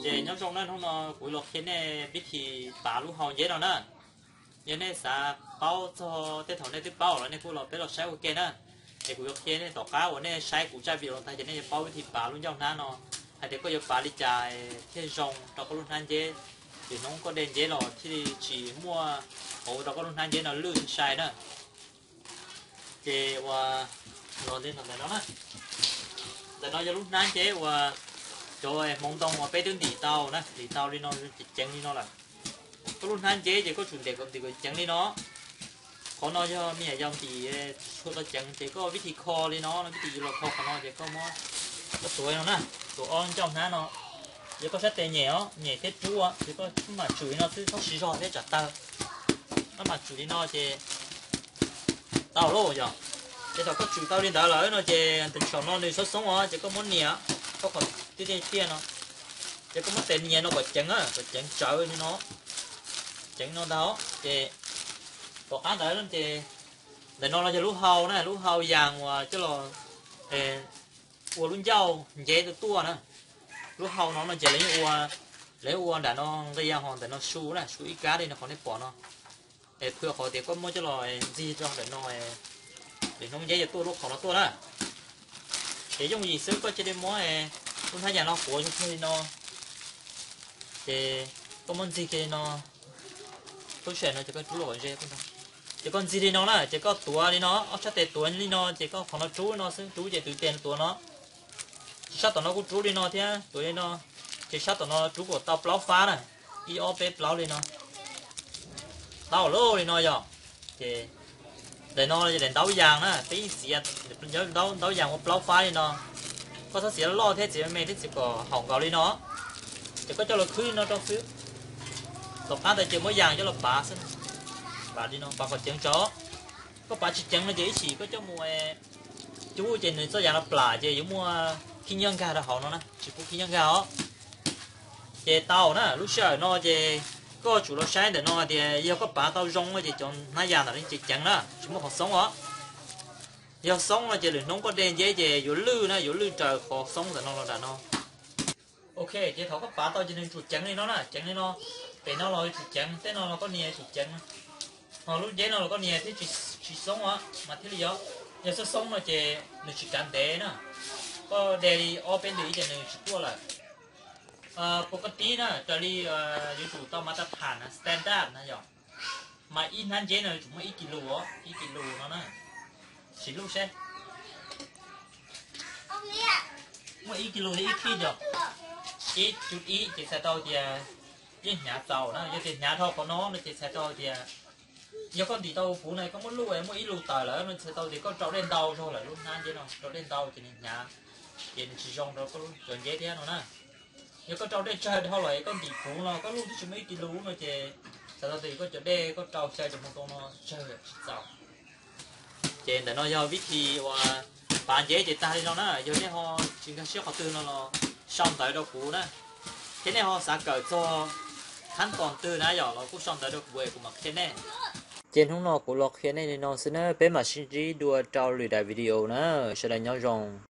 Ces nyob zoo na, hnub no kuv los qhia nej vib thib pav lub hau nceb no na. Yog nej xav paub txog tej thaum nej twb paub los nej kuj los peb los saib ua ke na. Ces kuv yuav qhia nej tom qab uas nej saib kuv zaj video los tag ces nej yuav paub vib thib pav lub ncauj hnab no, hais tias koj yuav pav li cas thiaj zoo rau koj lub hnab nceb, ces hnub koj de nceb los thiaj li tsis muaj hauv rau koj lub hnab nceb no lwj sai na. Ces uas los ntawm no na, ntawm no yog lub hnab nceb uas cov hmoov ntoo uas peb twb ntim tau na, ntim tau li no, ceev li no lawm. Koj lub hnab nceb ces koj tsum ntim kom ntim kom ceev li no. Qhov no yog me nyuam yaus ntim tsis tshua tau ceev ces koj vib thib kho li no, vib thib yus los kho qhov no ces koj muab, koj tuav no na, tuav ob ncauj hnab no. Yog koj sab tes nyem os, nyem thiab rub os, ces koj mam tsum li no xwb, txhob siv zog thiab tsam tawg. Koj mam tsum li no ces tau lauj yog. Ces thaum koj tsum tau li ntawd lawm no ces tus saum no nws xoob xoob os, ces koj muab nias, koj qhov tib tiaj tiaj no, ces koj muab tes nias no kom ceev, kom ceev tsawv li no, ceev no ntag. Ces tom qab ntawd ces ntawm no no yog lub hau na, lub hau yas uas coj los ua lub ncauj nceb tuaj tuaj na. Lub hau no no ces lawv yeej ua, lawv ua nram no nqia ho ntawm no su na, su ib kab li no qhov nej pom no. Es phwj qhov tias koj muab coj los ntxig rau ntawm no, lwm hnub nceb yuav tuaj lub qhov no tuaj na. Ces yooj yim xwb, koj cia li muab lub hnab yas no quav zoo li no, ces koj muab ntxig kiag li no, lub sij hawm no ces koj rub los kom ze. Ces koj ntxig li no na, ces koj tuav li no, ob sab tes tuav li no, ces koj qhov no rub no xwb, rub ces tus tes tuav no. Ces sab tom no kuj rub li no thiab, tuav li no, ces sab tom no rub kom tau plaub fab na, ib ob peb plaub li no. Tau lawm li no yog. Ces ntawm no yog daim ntaub yas na, peb yeej txiav ntaub, ntaub yas ua plaub fab li no. Koj txhob txiav loj thiab, txiav me me thiab, txiav kom haum nkaus li no. Ces koj coj los khwb li no rau xwb. Tom qab ntawd ces muab yas coj los pav xwb, pav li no, pav kom ceev tso. Koj pav tsis ceev no ces ib chim koj coj mus cub ces nws txoj yas no plam ces yuav muaj khib nyiab nkag rau hauv no na, tsis pub khib nyiab nkag os. Ces tau na, lub sij hawm no ces koj tsum los saib ntawm no tias yog koj pav tau zoo ces cov hnab yas ntawm no ces ceev na, tsis muaj qhov xoob os. Yog xoob no ces lwm hnub koj de nceb ces yuav lwj na, yuav lwj raws qhov xoob ntawm no los nram no. Ok, ces thaum koj pav tau ces nws tsum ceev li no na, ceev li no. Pem no los tsum ceev, tej no los koj nias tsum ceev. Ho lub nceb no los koj nias thiab tsis xoob os mas thiaj li yog. Yog xoob xoob no ces nws tsis kav ntev na. Koj de li ob peb ntwm ces nws tsis tuaj lawm. Puas koj tib na, raws li yuav tsum tau mas tas tham na, standard na yog, mas ib hnab nceb no yuav tsum muaj ib kis lus, ib kis lus no na. Sim lub seb, muaj ib kis lus li ib khib yog, ib cub ib ces txhais tau tias yeej hnyav txaus na. Yog tias hnyav dhau qhov no no ces txhais tau tias, yog koj ntim tau puv no koj muab luj muaj ib lus tawm lawm no txhais tau tias koj rau dej ntau zog lawm, lub hnab nceb no rau dej ntau ces nws hnyav, ces nws tsis zoo rau koj lub cov nceb thiab no na. Yog koj rau dej tsawg dhau lawm es koj ntim puv no koj luj twb tsis muaj ib kis lus no ces txhais tau tias koj cov dej koj rau xyaw cov hmoov tau no tsawg tsis txaus. Ces ntawm no yog vib thib uas pav nceb ces tag li no na. Yog nej ho tsis nkag siab qhov twg no los sau ntawv rau kuv na, thiab nej ho xav kawm txog khab tom twg na yom los kuj sau ntawv rau kuv es kuv mam qhia nej. Ces hnub no kuv los qhia nej li no xwb na, peb mam sib ntsib dua rau lwm daim video na, sawv daws nyob zoo.